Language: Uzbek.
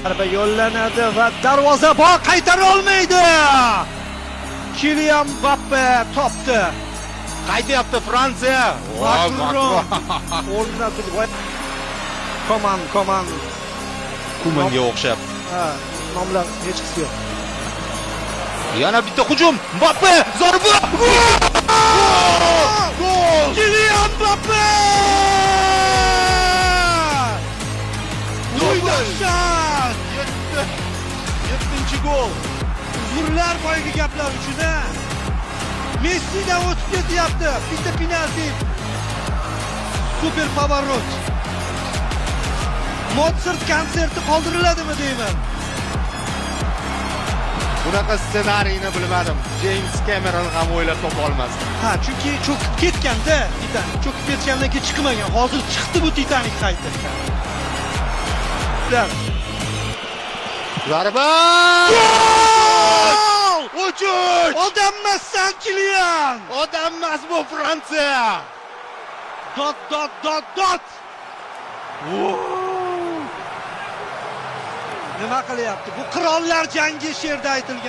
Zarba yo'llanadi va darvozabon qaytara olmaydi. Kilian Mbappe topdi. Qaytyapti Fransiya. Makron o'rnidan turdi. Voy. Koman, Koman. Kumanga o'xshab. Ha, nomlar hechqisi yo'q. Yana bitta hujum. Mbappe zarba. Gol! Kilian Mbappe! Voy, dahshat! Yetti. Yettinchi gol. Uzrlar boyagi gaplar uchun, ha. Messidan o'tib ketyapti. Bitta penalti. Супер поворот. Motsart konserti qoldiriladimi deyman. Bunaqa ssenariyni bilmadim. Jeyms Kemeron ham o'ylab topa olmasdi. Ha, chunki cho'kib ketganda Titanik, cho'kib ketgandan keyin chiqmagan. Hozir chiqdi bu Titanik qayta. Zarba! Gol! 3-3! Odammassan, Kilian! Odam emas bu Fransiya. Dot dot dot dot. Nima qilyapti? Bu qirollar jangi she'rda aytilgan.